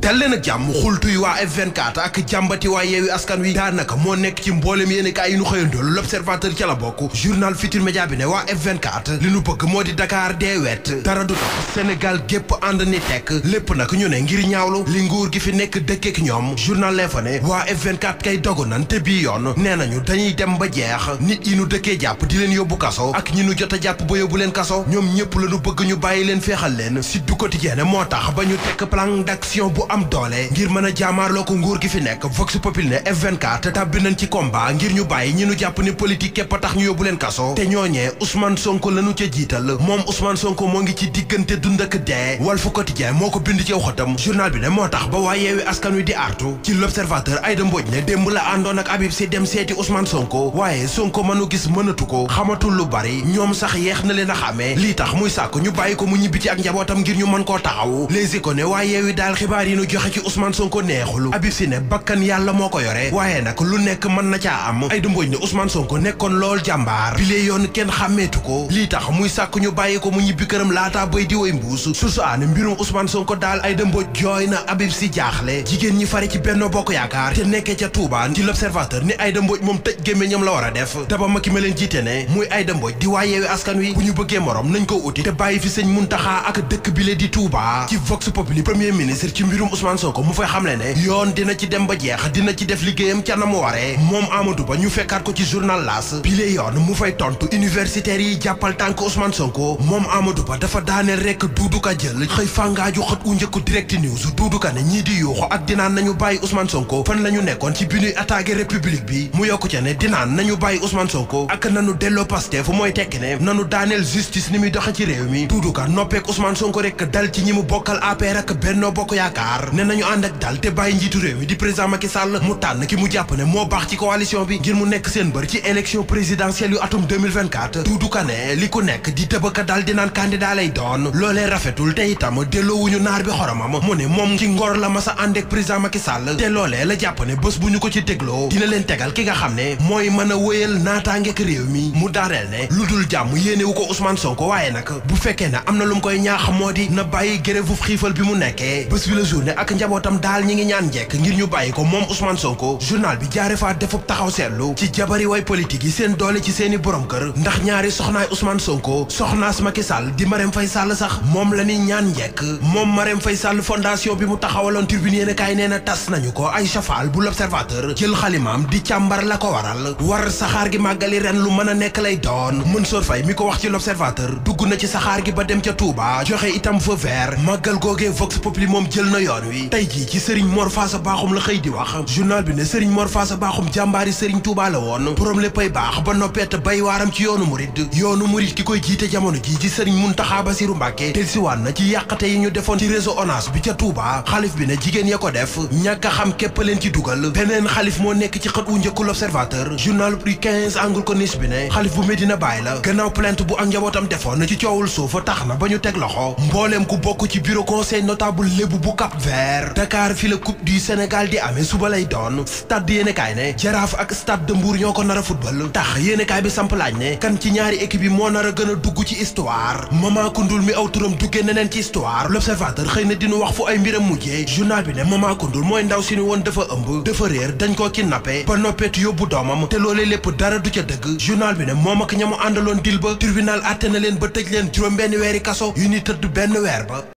dal leen ak jàmm xultu yi waa F24 ak jàmbati waa Yewwi Askan Wi daanaka moo nekk ci mboolem yéenekaay yi nu xëyandool l'Observateur ca la bokk journal Futurs Médias bi ne waa F24 li nu bëgg moo di Dakar dee wet dara du tax Sénégal gépp ànd ni tekk lépp nag ñu ne ngir ñaawlu li nguur gi fi nekk dëkkeek ñoom journal L'Info ne waa F24 kay dogu nan te bii yoon nee nañu dañuy dem ba jeex nit yi nu dëkkee jàpp di leen yóbbu kaso ak ñi nu jot a jàpp ba yóbbu leen kaso ñoom ñëpp la nu bëgg ñu bàyyi leen feexal leen Sud du Quotidien moo tax ba ñu tekk plan d'action bu am doole ngir mën a jaamaarloo ko nguur gi fi nekk Vox Populi ne F24 tàbbi nañ ci combat ngir ñu bàyyi ñi nu jàpp ni politique képp a tax ñu yóbbu leen kaso te ñooñee Ousmane Sonko lañu ca jiital moom Ousmane Sonko moo ngi ci diggante dund ak dee Walf Quotidien moo ko bind ci xëtam journal bi ne moo tax ba waa Yewwi Askan Wi di artu ci l'Observateur Aïda Mbodj ne démb la àndoon ak Habib Sy dem seeti Ousmane Sonko waaye Sonko mënu gis mënatu ko xamatul lu bari ñoom sax yeex na leen a xàmmee lii tax muy sàkk ñu bàyyi ko mu ñibbi ci ak njabootam ngir ñu mën koo taxaw Les Échos ne waa Yewwi daal xibaar yi nu joxe ci Ousmane Sonko neexulu Habib Sy ne bakkan yàlla moo ko yore waaye nag lu nekk mën na caa am Aïda Mbodj ne Ousmane Sonko nekkoon lool jàmbaar bile yoon kenn xàmmeetu ko lii tax muy sàkk ñu bàyyi ko mu ñibbi këram laata bay di woy mbuus sursu aane mbirum Ousmane Sonko daal Aïda Mbodj jooy na Habib Sy jaaxle jigéen ñi fari ci Benno Bokk Yaakaar te nekkee ca Touba ci l'Observateur ni Aïda Mbodj moom tëj gémmiñam la war a def daba ma ki ma leen jiite ne muy Aïda Mbodj di waa Yewwi Askan Wi bu ñu bëggee morom nañ ko uti te bàyyi fi sëñ Muntaxa ak dëkk bile di Touba ci Vox Populi premier ministre ci mbirum Ousmane Sonko mu fay xamle ne yoon dina ci dem ba jeex dina ci def liggéeyam ca na mu waree moom Amadou Ba ñu fekkaat ko ci journal L'As bile yoon mu fay tontu universitaires yi jàppal tànk Ousmane Sonko moom Amadou Ba dafa daaneel rek Doudou Ka jël xëy fàngaaju xët u njëkku Direct News Doudou Ka ne ñii di yuuxu ak dinaan nañu bàyyi Ousmane Sonko fan la ñu nekkoon ci bi ñuy attaqué république bi mu yokku ca ne dinaan nañu bàyyi Ousmane Sonko ak nanu delloo Pastef mooy tekki ne nanu daaneel justice ni muy doxe ci réew mi Doudou Ka noppeek Ousmane Sonko rek dal ci ñi mu bokkal APR ak Benno Bokk Yaakaar ne nañu ànd ak dal te bàyyi njiitu réew mi di président Macky Sall mu tànn ki mu jàpp ne moo baax ci coalition bi ngir mu nekk seen bër ci élection présidentielle yu atum 2024 Doudou Ka ne li ku nekk di tëbaka dal di naan candidat lay doon loolee rafetul te itam delloowuñu naar bi xoromam mu ne moom ci ngor la masa ànd ak président Macky Sall te loolee la jàpp ne bés bu ñu ko ci tegloo dina leen tegal ki nga xam ne mooy mën a wéyal naataangeek réew mi mu daaneel ne lu dul jàmm yéenewu ko Ousmane Sonko waaye nag bu fekkee ne am na lu mu koy ñaax moo di na bàyyi grève xiifal bi mu nekkee bés bi la journée ak njabootam daal ñi ngi ñaan njekk ngir ñu bàyyi ko moom Ousmane Sonko journal bi jaare faa defub taxaw seetlu ci jabari way politique yi seen doole ci seeni borom kër ndax ñaari soxnaay Ousmane Sonko soxnaas Macky Sall di Marème Faye Sall sax moom la ni ñaan njekk moom Marème Faye Sall fondation bi mu taxawaloon Tribune yéenekaay nee na tas nañu ko ay chafal bu l'Observateur jël xalimaam di càmbar la ko waral war saxaar gi màggali ren lu mën a nekk lay doon Mansour Faye mi ko wax ci l'Observateur dugg na ci saxaar gi ba dem ca Touba joxe itam feu vert màggal googee Vox Populi moom jël na yoon wi tey jii ci Serigne Mor Faasa Baaxum la xëy di wax journal bi ne Serigne Mor Faasa Baaxum jàmbaari Serigne Touba la woon borom léppay baax ba noppeet bay waaram ci yoonu murid ki koy jiite jamono ji ci Serigne Mountakha Bassirou Mbacké delsiwaan na ci yàqate yi ñu defoon ci réseau ONAS bi ca Touba xalif bi ne jigéen ya ko def ñàkk a xam képp leen ci dugal beneen xalif moo nekk ci xët wu njëkku l'Observateur journal Rue 15 angle corniche bi ne xalif bu Medina Baye la gannaaw plainte bu ak njabootam defoon ci coowul suufa tax na ba ñu teg loxo mbooleem ku bokk ci bureau conseil notable lébu bu Cap Vert Dakar fi la coupe du Sénégal di amee suba lay doon stade yéenekaay ne Jaraaf ak stade de Mbour ñoo ko nar a football tax yéenekaay bi samp laaj ne kan ci ñaari équipe yi moo nar a gën a dugg ci histoire Mama Koundoul mi aw turam duggee neneen ci histoire l'Observateur xëy na dinu wax fu ay mbiram mujjee journal bi ne Mama Koundoul mooy ndaw si ni woon dafa ëmb dafa réer dañ koo kidnappé ba noppeet yóbbu doomam te loolee lépp dara du ca dëgg journal bi ne moom ak ñamu àndaloon dil ba tribunal àtte na leen ba tëj leen juróom benn weeri kaso yu ni tëdd benn weer ba